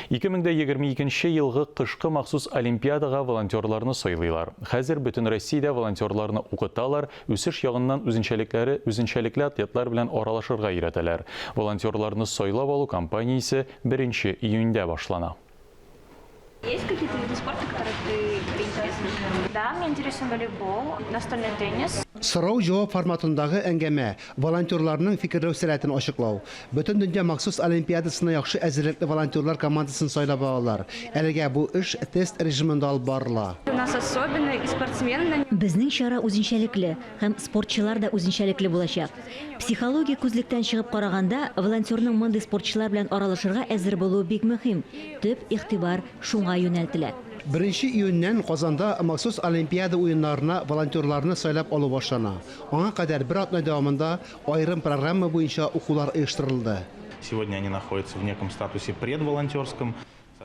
2022 нче елгы кышкы махсус олимпиадага волонтерларны сайлыйлар. Хәзер бөтен Россиядә волонтерларны укыталар, үсеш ягыннан үзенчәлекләре үзенчәлекле атлетлар белән аралашырга өйрәтәләр. Волонтерларны сайлап алу кампаниясе беренче июньдә башлана. Есть какие-то виды спорта, которые ты, тебе интересны? Да, мне интересен волейбол, настольный теннис. Сорау-җавап форматындагы әңгәмә, волонтерларның фикерләү сәләтен ачыклау. Бөтендөнья махсус олимпиадасына яхшы әзерлекле волонтерлар командасын сайлап алалар. Әлегә бу эш тест режимында алып барыла. У нас особенный и спортсмены. Безнең чара үзенчәлекле, һәм спортчылар да үзенчәлекле булачак. Психологик күзлектән чыгып караганда, волонтерның мондый спортчылар белән аралашырга әзер булуы бик мөһим, төп игътибар шуңа юнәлтелә. Беренче июньнән Казанда махсус Олимпиада уеннарына волонтерларны сайлап алу башлана. Аңа кадәр бер атна дәвамында аерым программа буенча укулар оештырылды. Сегодня они находятся в неком статусе предволонтерском.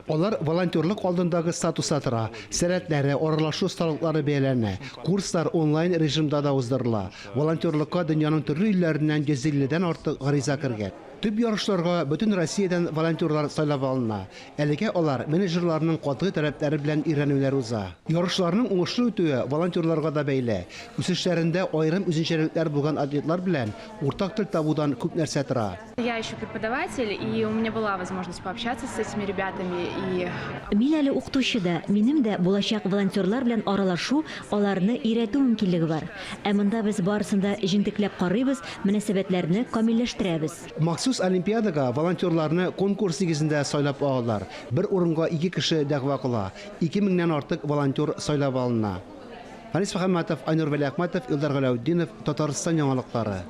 Алар волонтерлык алдындагы статуста тора, сәләтләре, аралашу осталыклары бәяләнә. Курслар онлайн режимда да уздырыла. Волонтерлыкка дөньяның төрле илләреннән 150 дән артык гариза кергән. Төп ярышларга бөтен Россиядән волонтерлар сайлап алына. Әлегә алар менеджерларның катгый таләпләре белән өйрәнүләр уза. Ярышларның уңышлы үтүе волонтерларга да бәйле. Үсешләрендә аерым үзенчәлекләр булган атлетлар белән уртак тел табудан күп нәрсә тора. Я еще преподаватель, и у меня была возможность пообщаться с этими ребятами. И... Мин әле укытучы да, минем дә булачак волонтерлар белән аралашу, аларны өйрәтү мөмкинлеге бар. Ә монда без барысын да җентекләп карыйбыз, мөнәсәбәтләрне камилләштерәбез. Махсус олимпиадага волонтерларны конкурс нигезендә сайлап алалар. Бер урынга ике кеше дәгъва кыла. Ике меңнән артык волонтер сайлап алына. Фәнис Мөхәммәтов, Айнур Вәлиәхмәтов, Илдар Галәүтдинов, Татарстан яңалыклары.